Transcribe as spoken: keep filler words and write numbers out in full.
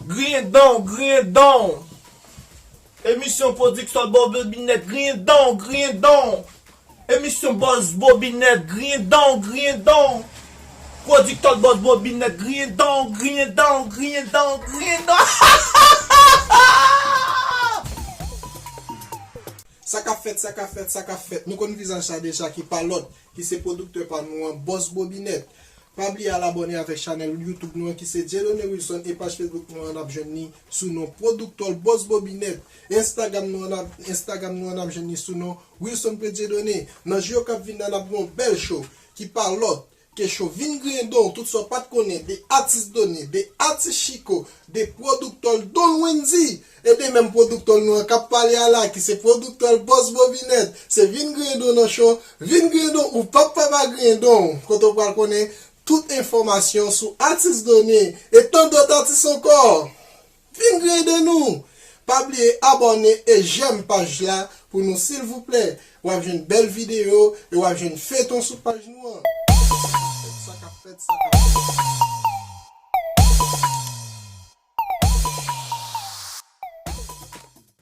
Griyen don, griyen don. Emisyon Pwodiktè Bòs Bobinèt, griyen don, griyen don. Emisyon Bòs Bobinèt, griyen don, griyen don. Pwodiktè Bòs Bobinèt, griyen don, griyen don, griyen don, griyen don. Sa k ap fèt, sa k ap fèt, sa k ap fèt. Nou konn vizaj sa deja, ki pa lòt, ki se pwodiktè pa nou an, Bòs Bobinèt. Pa bliye al abòne avèk chanèl YouTube nou an ki se Dieudonné Wilson e paj Facebook nou an n ap jwenn li sou non Pwodiktè Bòs Bobinèt. Instagram nou an n ap, Instagram nou an n ap jwenn li sou non Wilson P Dieudonné. Nan jou yo k ap vin nan n ap gen yon bèl show ki pa lòt ke show Vin Griyen Don w, tout sa w pa t konnen de atis Done, de atis Chiko, de pwodiktè Don Wendy, e de menm pwodiktè nou an k ap pale a la, ki se pwodiktè Bòs Bobinèt. Se Vin Griyen Don w nan show, Vin Griyen Don w, ou p ap pa pa griyen don w, kote w pral konnen tout enfòmasyon sou atis Done e tan dòt atis ankò. Vin griyen don nou! Pa bliye abòne e jèm paj la pou nou silvouplè. W ap jwenn bèl videyo e w ap jwenn feyton sou paj nou an. Sa k ap fèt, sa k ap fèt.